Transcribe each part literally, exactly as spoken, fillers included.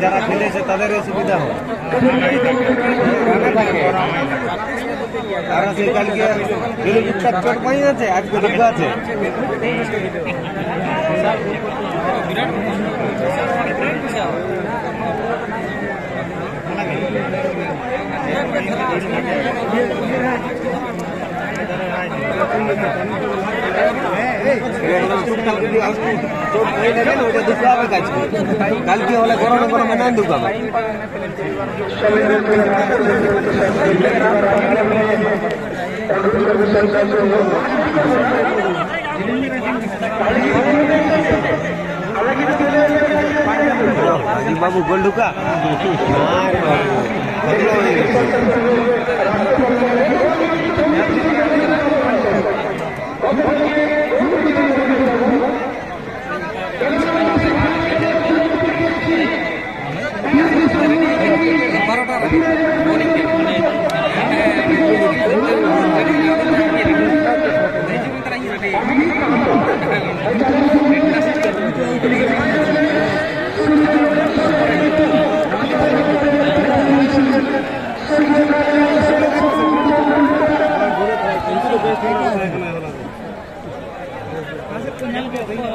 যারা খেলেছে তাদেরও সুবিধা হয়। আর সেই কালকে দিলীপ গুপ্তার চোট পাই আছে, আজকে দিব্য আছে। কালকে হলে গরমে গরমে নান দোকান। রাজীব বাবু গোল ঢুকা। আরে বাবু,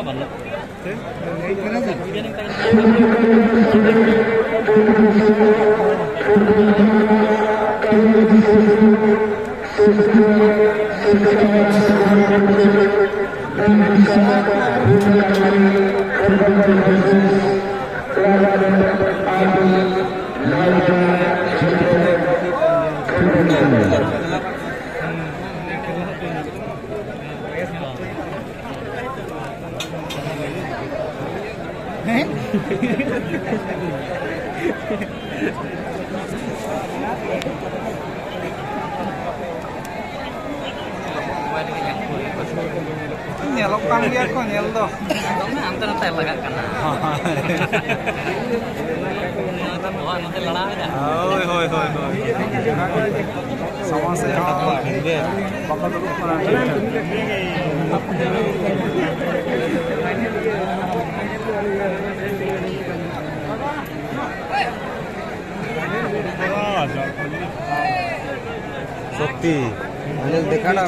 বদল হয়ে গেছে। ᱦᱮᱸ? ᱧᱮᱞᱚᱜ ᱠᱟᱱ ᱜᱮᱭᱟ ᱠᱚ ᱧᱮᱞ ᱫᱚ᱾ ᱫᱚᱢᱮ ᱦᱟᱱᱛᱮ ᱱᱟᱛᱮ ᱞᱟᱜᱟᱜ ᱠᱟᱱᱟ᱾ ᱱᱚᱣᱟ ᱱᱚᱛᱮ ᱞᱟᱲᱟᱣ ᱮᱫᱟ᱾ ᱦᱳᱭ, ᱦᱳᱭ, ᱦᱳᱭ, ᱦᱳᱭ᱾ ᱥᱟᱢᱟᱝ ᱥᱮᱫ ᱦᱚᱸ ᱵᱟᱠᱚ ᱫᱩᱲᱩᱵ ᱠᱟᱱᱟ ᱴᱷᱤᱠ ᱴᱷᱟᱠ᱾ সত্যি, মানে দেখাটা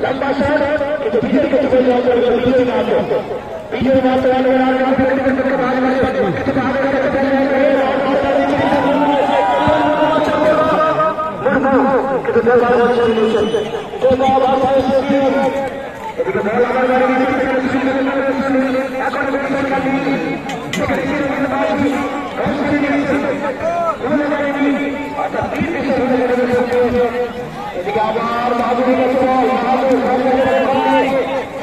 लंबा शॉट, किंतु विजय के चुके जाओ, विजय ना हो। এদিকে আবার বাহাদুরি গেছে বল, বাহাদুর, বাহাদুর, বাহাদুর।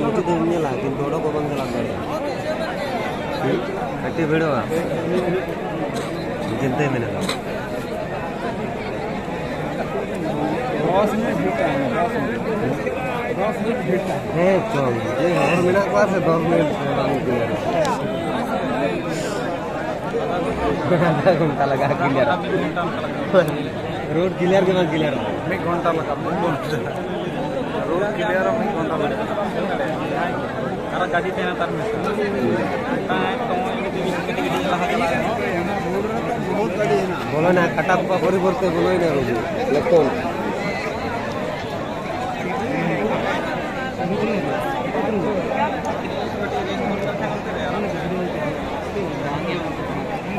ᱩᱱᱠᱩ ᱫᱚ ᱧᱮᱞᱟ, ᱠᱤᱱᱛᱩ ᱚᱰᱚᱠ ᱠᱚ ᱵᱟᱝ ᱪᱟᱞᱟᱣ ᱫᱟᱲᱮᱭᱟᱜᱼᱟ᱾ ᱟᱹᱰᱤ ᱵᱷᱤᱲᱚᱜᱼᱟ᱾ ᱪᱤᱱᱛᱟᱹ ᱢᱮᱱᱟᱜᱼᱟ᱾ ᱫᱚᱥ ᱢᱤᱱᱤᱴ ᱵᱷᱤᱲ ᱛᱟᱦᱮᱱᱟ, ᱫᱚᱥ ᱢᱤᱱᱤᱴ᱾ ᱫᱚᱥ ᱢᱤᱱᱤᱴ ᱵᱷᱤᱲ ᱛᱟᱦᱮᱱᱟ᱾ ᱦᱮᱸ, ᱪᱚᱝ, ᱡᱮ ᱦᱚᱲ ᱢᱮᱱᱟᱜ ᱠᱚᱣᱟ ᱥᱮ, ᱫᱚᱥ ᱢᱤᱱᱤᱴ ᱥᱮ ᱵᱟᱝ ᱦᱩᱭᱩᱜ ᱠᱟᱱᱟ᱾ ᱜᱷᱚᱱᱴᱟ ᱞᱟᱜᱟᱜᱼᱟ clear᱾ ᱨᱳᱰ clear ᱜᱮ ᱵᱟᱝ clear ᱚᱜᱼᱟ᱾ ᱢᱤᱫ ᱜᱷᱚᱱᱴᱟ ᱞᱟᱜᱟᱜᱼᱟ, ᱢᱤᱫ ᱜᱷᱚᱱᱴᱟ᱾ ᱨᱳᱰ clear ᱢᱤᱫ ᱜᱷᱚᱱᱴᱟ ᱞᱟᱜᱟᱜᱼᱟ᱾ ᱟᱨ ᱜᱟᱹᱰᱤ ᱛᱟᱦᱮᱱᱟ ᱛᱟᱨ ᱢᱮᱥᱟ᱾ ᱵᱚᱞᱚᱭᱮᱱᱟ, ᱠᱟᱴᱟ ᱠᱚ ᱯᱚᱨᱤᱵᱚᱨᱛᱮ ᱵᱚᱞᱚᱭᱮᱱᱟ ᱨᱳᱰ᱾ ᱞᱮᱠᱷᱚᱱ᱾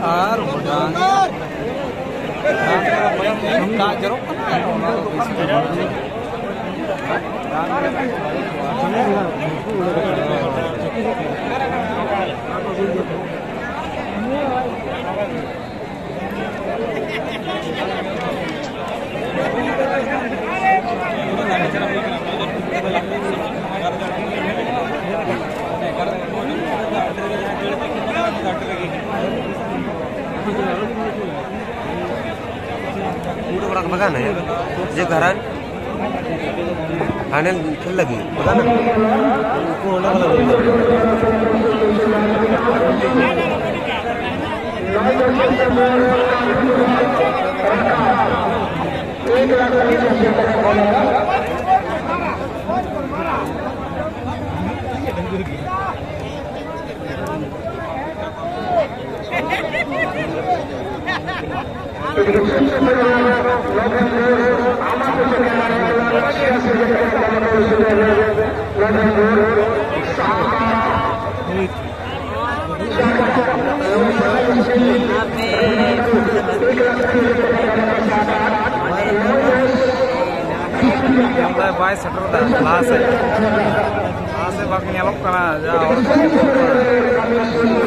ᱟᱨ ᱫᱟᱜ ᱡᱚᱨᱚᱜ ᱠᱟᱱᱟ, ᱚᱱᱟ ᱫᱚ ᱵᱮᱥ ᱜᱮ ᱵᱟᱝ᱾ ᱩᱰᱩᱠ ᱵᱟᱲᱟ ᱠᱟᱱᱟ ᱡᱮ ᱜᱷᱟᱨᱟᱱ ᱯᱷᱟᱭᱱᱮᱞ ᱠᱷᱮᱞ ᱞᱟᱹᱜᱤᱫ ᱩᱱᱠᱩ ᱚᱸᱰᱮ ᱠᱚ ᱞᱟᱹᱜᱤᱫ᱾ ᱧᱮᱞ ᱫᱟᱭ ᱵᱟᱭ ᱥᱮᱴᱮᱨ ᱫᱟ ᱞᱟᱦᱟ ᱥᱮᱫ᱾ ᱞᱟᱦᱟ ᱥᱮᱫ ᱵᱟᱝ ᱧᱮᱞᱚᱜ ᱠᱟᱱᱟ, ᱡᱟ ᱦᱚᱲ ᱠᱚ ᱧᱮᱞᱚᱜ ᱠᱟᱱᱟ᱾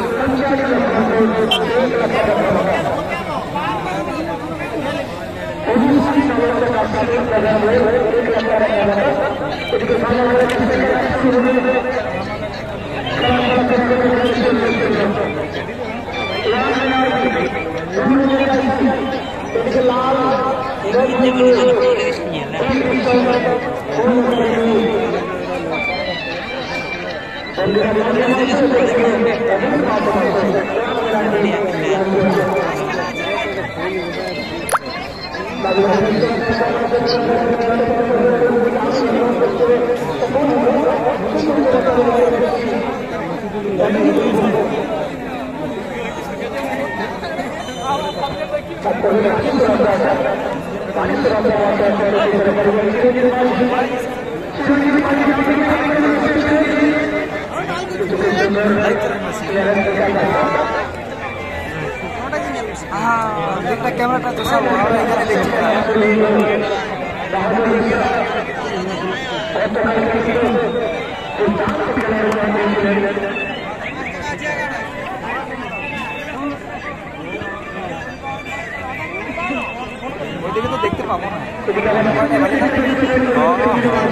ᱱᱚᱰᱮ ᱜᱮ ᱧᱮᱞ ᱢᱮᱥᱮ᱾ ᱦᱮᱸ, ᱢᱤᱫᱴᱟᱝ ᱠᱮᱢᱮᱨᱟ ᱴᱟᱜ ᱫᱚᱥᱟᱨ ᱚᱲᱟᱜ ᱨᱮ ᱮᱠᱟᱞ ᱞᱮ ᱪᱤᱠᱟᱹᱭᱟ᱾ ওইদিকে তো দেখতে পাবো না। ও, হ্যাঁ।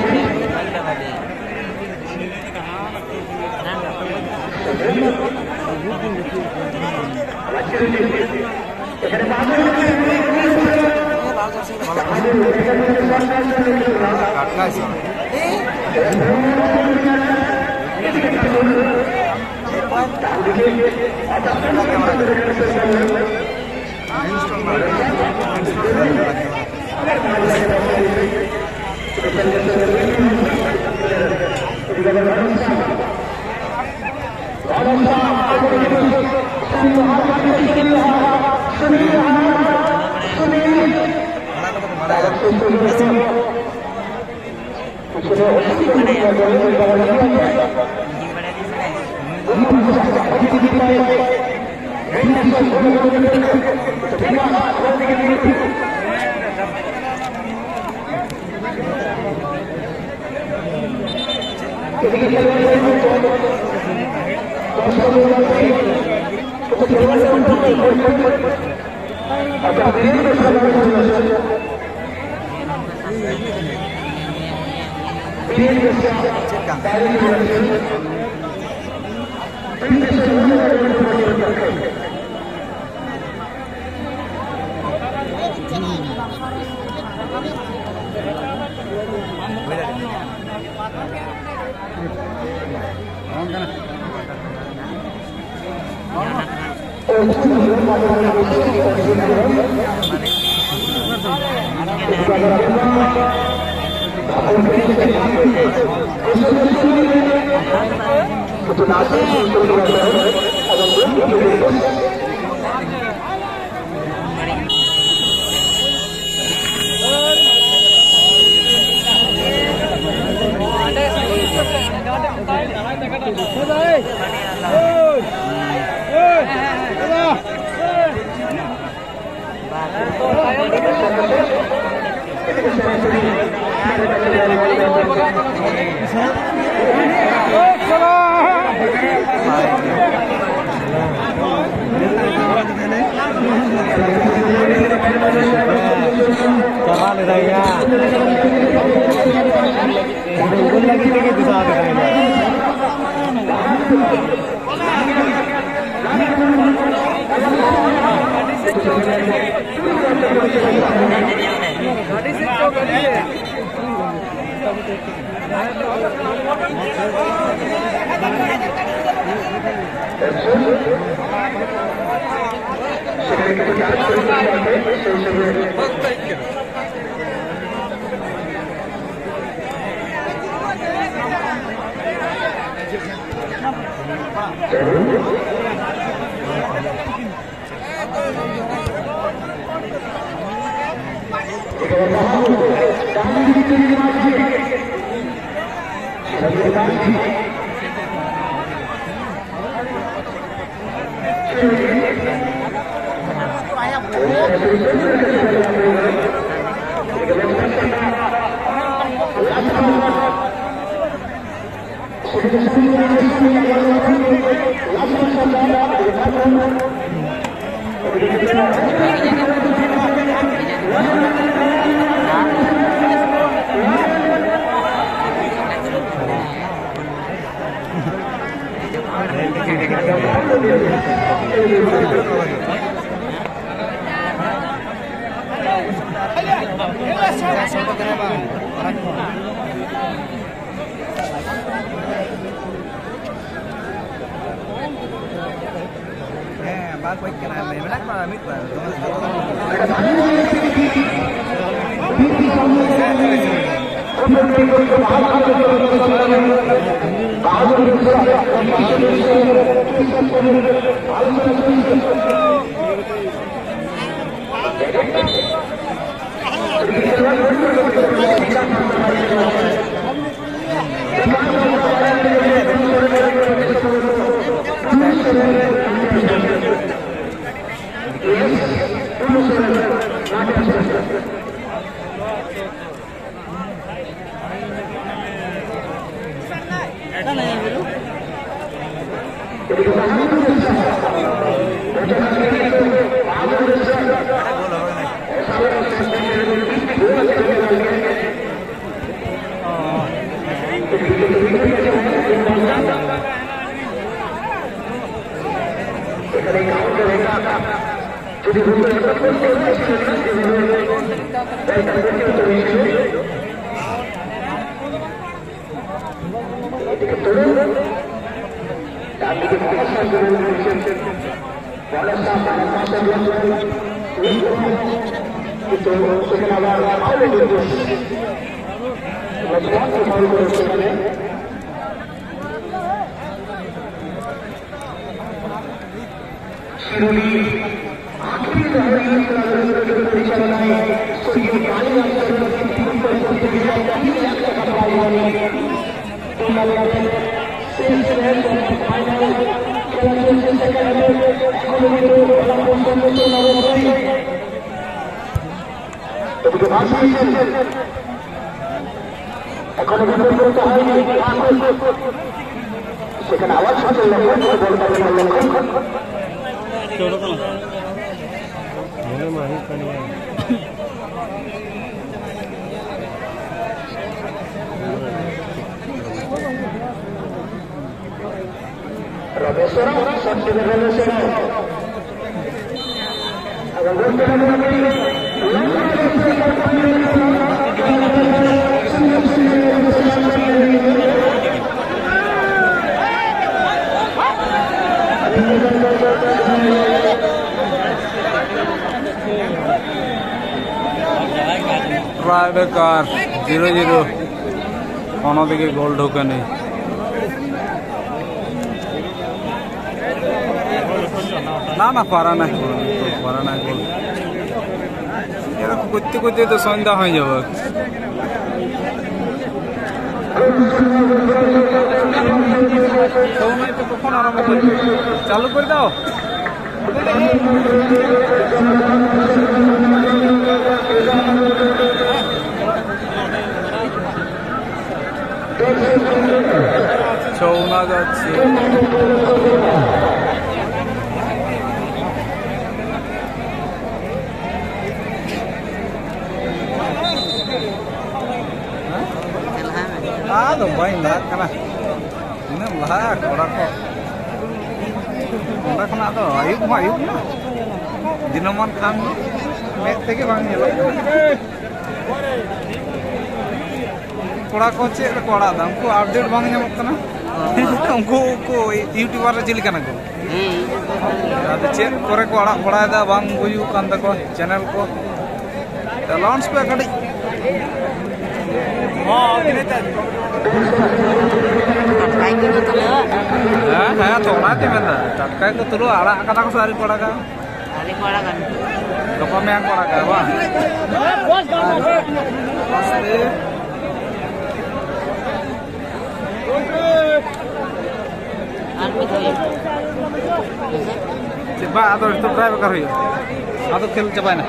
ᱪᱟᱵᱟ ᱞᱮᱫᱟᱭ ᱭᱟ᱾ ᱩᱱᱤ ᱞᱟᱹᱜᱤᱫ ᱛᱮᱜᱮ ᱫᱩᱥᱟᱨ ᱟᱠᱟᱫᱟᱭ ᱭᱟ᱾ ᱦᱮᱸ, ᱵᱟᱝ ᱜᱚᱡ ᱠᱟᱱᱟ, ᱢᱮᱱᱟᱜ ᱠᱚᱣᱟ ᱢᱤᱫ ᱵᱟᱨ᱾ ᱮᱠᱷᱚᱱ ᱯᱚᱨᱡᱚᱱᱛᱚ ᱦᱚᱭনি। সেখানে আবার শটে লক্ষ্য, বল পাবে লক্ষ্য। ᱨᱚᱢᱮᱥ ᱥᱚᱨᱮᱱ, ᱥᱚᱪᱪᱷᱤᱱ ᱨᱚᱢᱮᱥ ᱥᱚᱨᱮᱱ᱾ ট্রাইব্রেকার জিরো জিরো, কোনো দিকে গোল ঢোকেনি। না, না, পারা নাই, পারা নাই গোল। এরকম করতে করতে তো সন্ধ্যা হয়ে যাবে। সময় তো কখন আরম্ভ করবে? চালু করে দাও। ছৌ না যাচ্ছে। ᱟᱫᱚ ᱵᱟᱹᱧ ᱞᱟᱦᱟᱜ ᱠᱟᱱᱟ᱾ ᱛᱤᱱᱟᱹᱜ ᱮᱢ ᱞᱟᱦᱟᱜᱼᱟ ᱠᱚᱲᱟ ᱠᱚ? ᱚᱸᱰᱮ ᱠᱷᱚᱱᱟᱜ ᱫᱚ ᱟᱹᱭᱩᱵ ᱦᱚᱸ ᱟᱹᱭᱩᱵ ᱮᱱᱟ᱾ ᱫᱤᱱᱟᱹᱢᱟᱱ ᱠᱷᱟᱱ ᱢᱮᱫ ᱛᱮᱜᱮ ᱵᱟᱝ ᱧᱮᱞᱚᱜ ᱠᱟᱱᱟ᱾ ᱠᱚᱲᱟ ᱠᱚ ᱪᱮᱫ ᱨᱮᱠᱚ ᱟᱲᱟᱜ ᱮᱫᱟ? ᱩᱱᱠᱩ ᱟᱯᱰᱮᱴ ᱵᱟᱝ ᱧᱟᱢᱚᱜ ᱠᱟᱱᱟ᱾ ᱩᱱᱠᱩ ᱠᱚ ᱤᱭᱩᱴᱩᱵᱟᱨ ᱨᱮ ᱪᱤᱞᱤ ᱠᱟᱱᱟ ᱠᱚ? ᱟᱫᱚ ᱪᱮᱫ ᱠᱚᱨᱮ ᱠᱚ ᱟᱲᱟᱜ ᱵᱟᱲᱟᱭᱮᱫᱟ, ᱵᱟᱝ ᱵᱩᱡᱩᱜ ᱠᱟᱱ ᱛᱟᱠᱚᱣᱟ ᱪᱮᱱᱮᱞ ᱠᱚ᱾ ᱞᱚᱱᱪ ᱯᱮ ᱠᱟᱹᱴᱤᱡ᱾ ᱴᱟᱴᱠᱟᱭ ᱠᱚ ᱛᱩᱞᱟᱹᱣ᱾ ᱦᱮᱸ, ᱦᱮᱸ, ᱛᱚ ᱚᱱᱟ ᱜᱮ ᱢᱮᱱᱫᱟ, ᱴᱟᱴᱠᱟᱭ ᱠᱚ ᱛᱩᱞᱟᱹᱣ, ᱟᱲᱟᱜ ᱠᱟᱫᱟ ᱠᱚ ᱥᱮ ᱟᱹᱣᱨᱤ ᱠᱚ ᱟᱲᱟᱜᱟ? ᱟᱹᱣᱨᱤ ᱠᱚ ᱟᱲᱟᱜᱟ᱾ ᱜᱟᱯᱟ ᱢᱮᱭᱟᱝ ᱠᱚ ᱟᱲᱟᱜᱟ, ᱵᱟᱝ? ᱟᱨ ᱢᱤᱫ ᱦᱩᱭᱩᱜ᱾ ᱪᱮᱫ ᱵᱟ, ᱟᱫᱚ ᱱᱤᱛᱚᱜ ᱴᱨᱟᱭ ᱵᱮᱠᱟᱨ ᱦᱩᱭᱩᱜᱼᱟ᱾ ᱟᱫᱚ ᱠᱷᱮᱞ ᱪᱟᱵᱟᱭᱮᱱᱟ᱾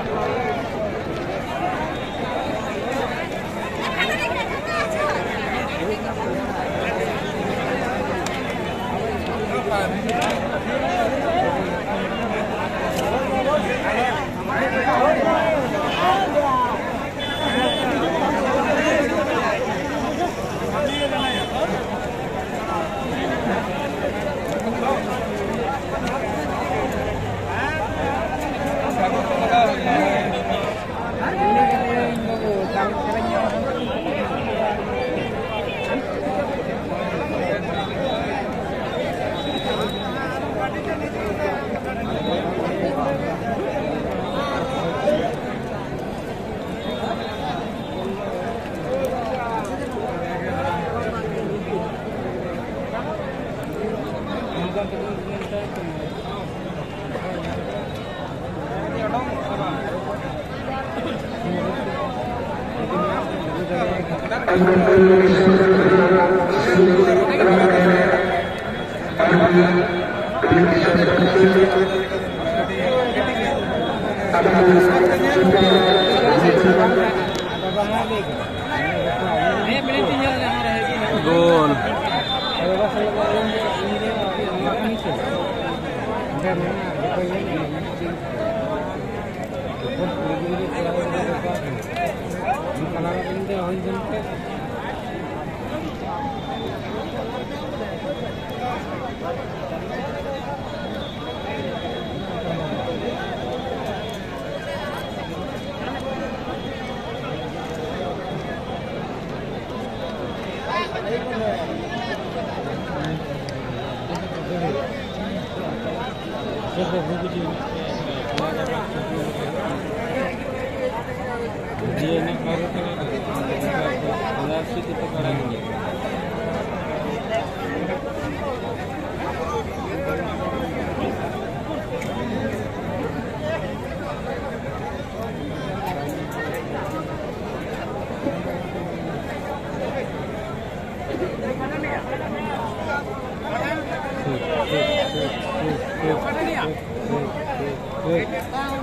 ᱜᱳᱞ᱾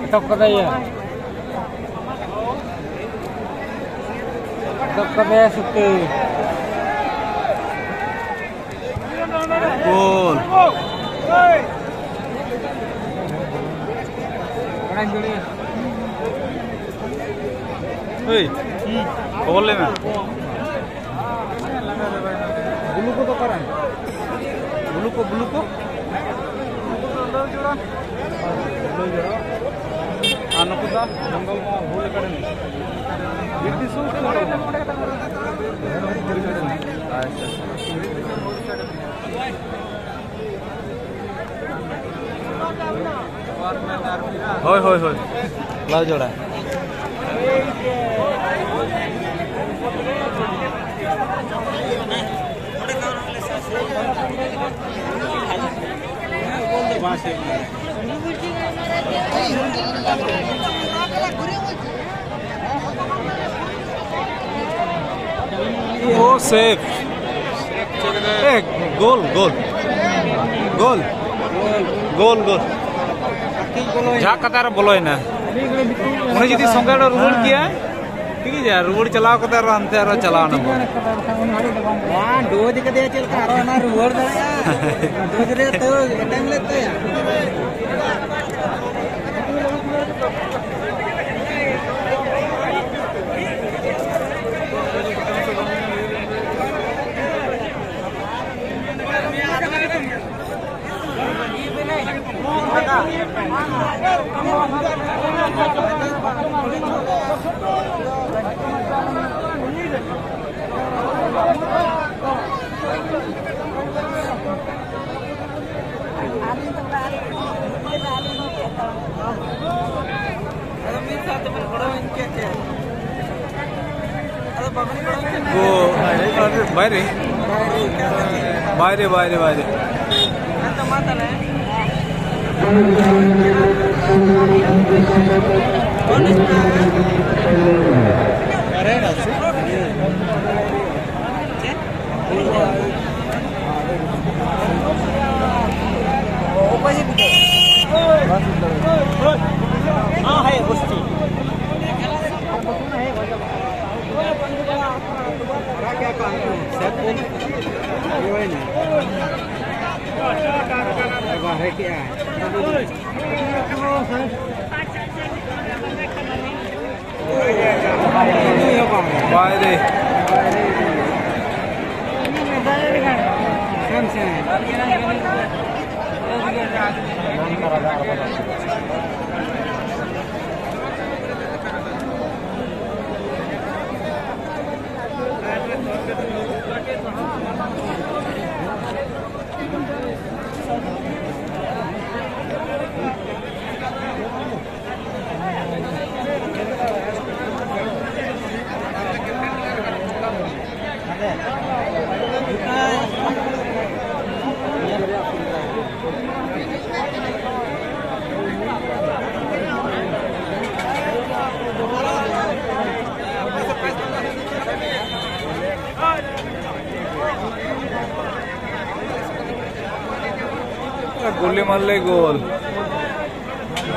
ᱮᱛᱚᱦᱚᱵ ᱠᱟᱫᱟᱭ ᱭᱟ᱾ ᱮᱛᱚᱦᱚᱵ ᱠᱟᱫᱟᱭ ᱥᱩᱠᱛᱤ᱾ ᱜᱳᱞ᱾ ᱮᱭ, ᱠᱷᱚᱵᱚᱨ ᱞᱟᱹᱭ ᱢᱮ᱾ ᱵᱞᱩ ᱠᱚᱫᱚ ᱚᱠᱟᱨᱮ? ᱵᱞᱩ ᱠᱚ, ᱵᱞᱩ ᱠᱚ? ᱟᱨ ᱱᱩᱠᱩ ᱫᱚ ᱵᱮᱝᱜᱚᱞ ᱢᱟ ᱦᱩᱞ ᱮᱠᱟᱰᱮᱢᱤ᱾ ᱵᱤᱨ ᱫᱤᱥᱚᱢ ᱥᱮ ᱱᱚᱰᱮ? ᱟᱪᱪᱷᱟ, ᱟᱪᱪᱷᱟ᱾ ᱦᱳᱭ, ᱦᱳᱭ, ᱦᱳᱭ᱾ ᱞᱟᱣ ᱡᱚᱲᱟ᱾ ᱳ, ᱥᱮᱯᱷ᱾ ᱮ, ᱜᱳᱞ, ᱜᱳᱞ᱾ ᱜᱳᱞ᱾ ᱜᱳᱞ, ᱜᱳᱞ᱾ ᱡᱷᱟᱜ ᱠᱟᱛᱮ ᱟᱨᱚ ᱵᱚᱞᱚᱭᱮᱱᱟ᱾ ᱩᱱᱤ ᱡᱩᱫᱤ ᱥᱚᱸᱜᱮ ᱨᱮ ᱨᱩᱣᱟᱹᱲ ᱠᱮᱭᱟ, ᱴᱷᱤᱠ ᱜᱮᱭᱟ, ᱨᱩᱣᱟᱹᱲ ᱪᱟᱞᱟᱣ ᱠᱟᱛᱮ ᱟᱨᱚ ᱦᱟᱱᱛᱮ ᱟᱨᱚ ᱪᱟᱞᱟᱣ ᱮᱱᱟ ᱵᱚᱞ᱾ ᱵᱟᱝ, ᱰᱳᱡᱽ ᱠᱟᱫᱮᱭᱟ ᱪᱮᱫ ᱞᱮᱠᱟ, ᱟᱨᱚ ᱚᱱᱟ ᱨᱩᱣᱟᱹᱲ ᱫᱟᱲᱮᱭᱟᱜᱼᱟ᱾ ᱰᱳᱡᱽ ᱨᱮ ᱛᱟᱹᱣ ᱮᱴᱮᱢ ᱞᱮᱫ ᱛᱟᱭᱟ᱾ ᱳ, ᱵᱟᱭᱨᱮ? ᱵᱟᱭᱨᱮ, ᱵᱟᱭᱨᱮ, ᱵᱟᱭᱨᱮ᱾ ᱵᱟᱭᱨᱮ᱾ ᱜᱳᱞᱤ ᱢᱟᱨᱞᱮ ᱜᱳᱞ᱾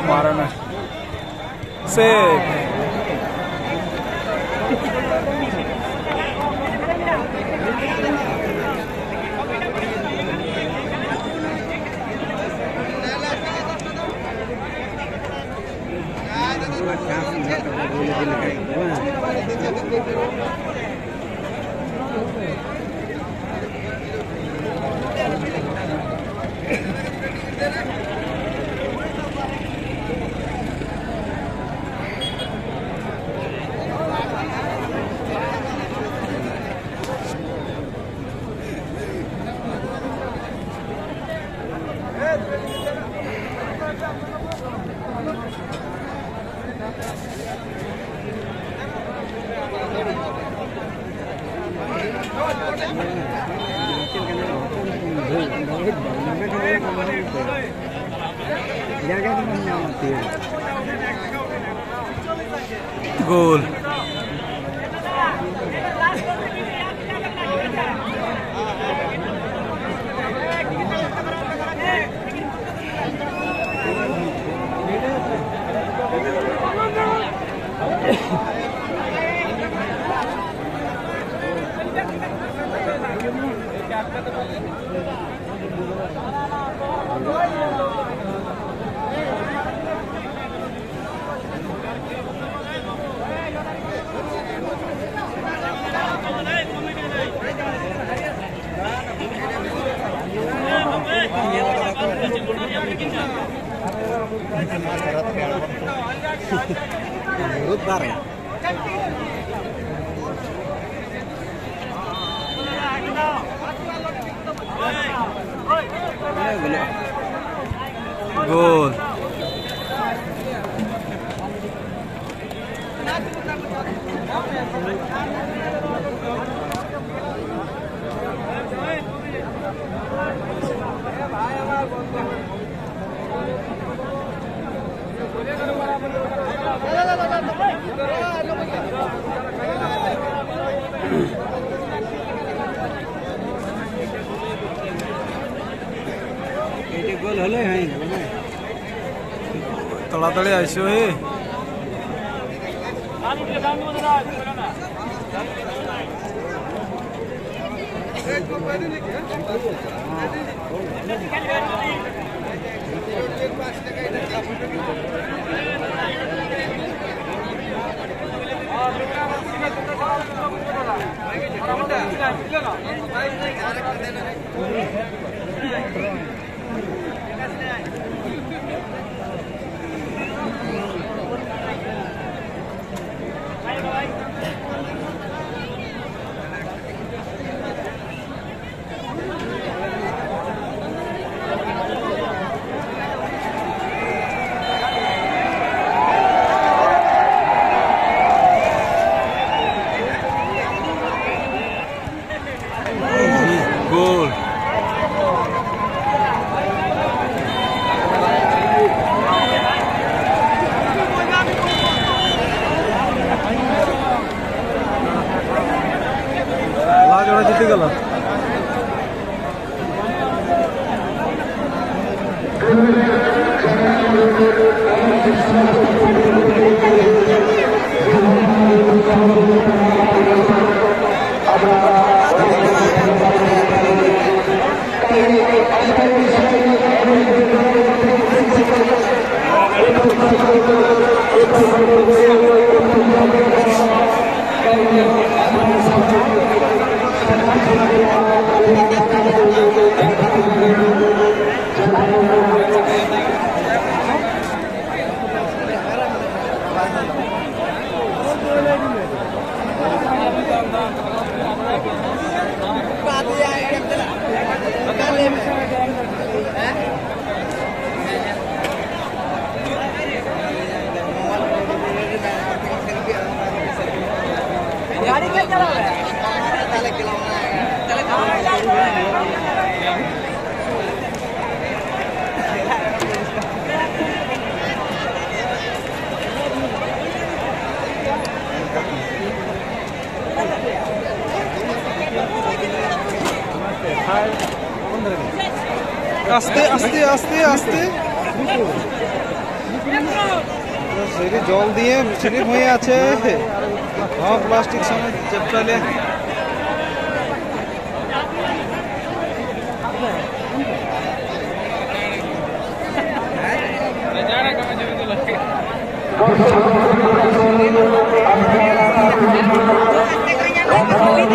ᱢᱟᱨᱟᱱᱟ᱾ ᱥᱮᱵᱷ᱾ ᱜᱳᱞ᱾ ᱢᱩᱨᱩᱫ ᱫᱟᱨᱮ᱾ ᱜᱳᱞ᱾ তাড়াতাড়ি আইসো হে। ᱜᱳᱞ᱾ ᱞᱟᱦᱟ ᱡᱚᱲᱟ ᱡᱤᱛᱟᱹ ᱜᱮᱞᱟ᱾ আস্তে আস্তে আস্তে আস্তে। সিঁড়ি জল দিয়ে স্লিপ হয়ে আছে। হ্যাঁ, প্লাস্টিক সময় চেপটালে।